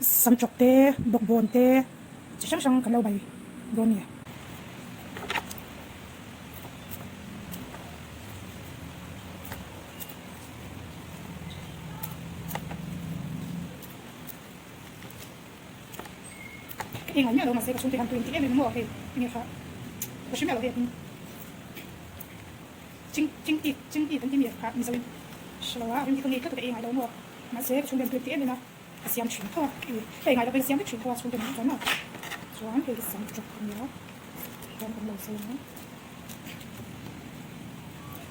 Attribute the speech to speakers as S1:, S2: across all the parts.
S1: Samchawk te, bawkbawn te chi hrang hrang kan lo bai dawn a ni. Ka engai miah lo mahse ka chhungte hian tui an ti em em a maw hei enge kha ka hre miah lo hei a hming ching ching it ching it an ti mi kha mizo in hre lo a a ring hi ka ngei tlat a ka engai lo maw mahse ka chhungte hian tui an ti em em a ka siam thin tho a ka engai lo ka siam vek thin tho a chhungte nen chuan maw chuan hei hi sam tawk a nia hian kan lo sawi ang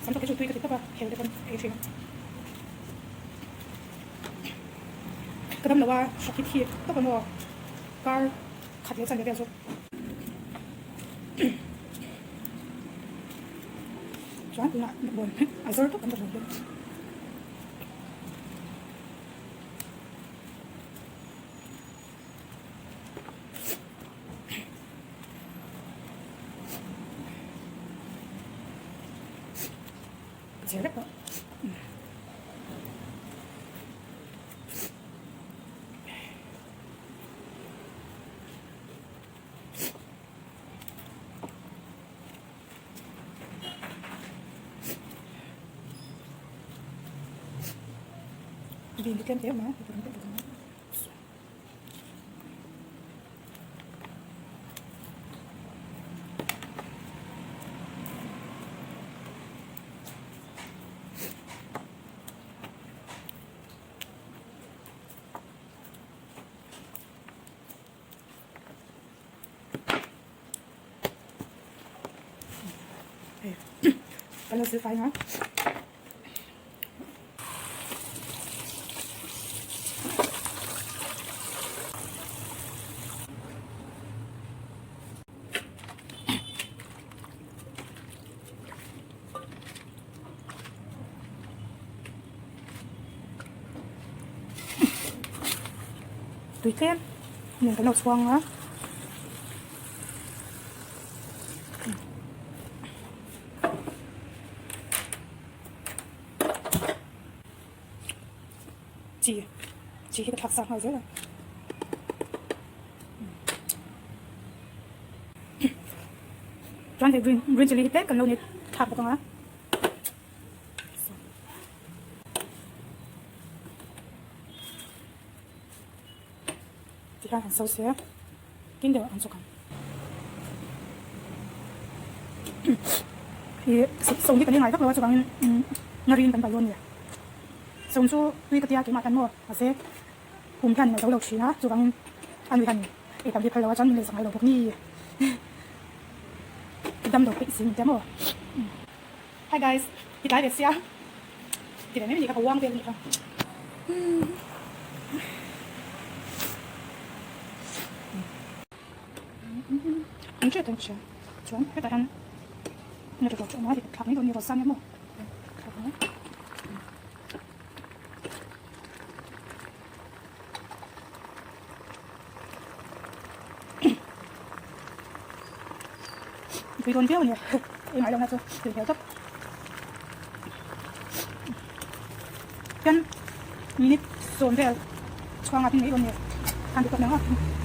S1: sam tawk hi chu tui ka ti tawp a hel te pawn ei thin a. Ka dam lo a, hrak hi thi tawp ang aw, kar khat leh chan ve vel chu. Chuan tunah bawn a zawr tawp kan ta bawn hi. Ka vek tawh. Vin hi tlem te awm a, hei tur ang deuh bawk ang a. Kan lo silfai nga. Tui tlem nen kan lo chhuang a. Chi chi hi ka thlak sang nghal zel a. Chuan hei green green chilli hi tlem kan lo nei thlak bawk ang a. Tikhian han so se tin deuh an chawk ang. Ih sawm hi kan ingai vak lo a chuvangin ngarin kan pai dawn a ni. Sawm chu tui ka tia keimah hian maw mahse pum hian a zo lo thin a chuvangin a nui hian ei tam hi phal lo a chuan min lei sak ngai lo bawk ni. Dam lo peih si min tia maw. Hi guys, ti tlai ve sia ti ve mai mai ka uang vel a nih kha. An hriat an hria chuan hetah hian nge rawt chu a awm a hei thlak mai dawn a ni rawt sang em aw thlak mai. Tui dawn viau a nia engah ilo na chu tui hmel tawp hian minute sawm vel chhuanga tin mai dawn nia khan duh tawp mai ang a.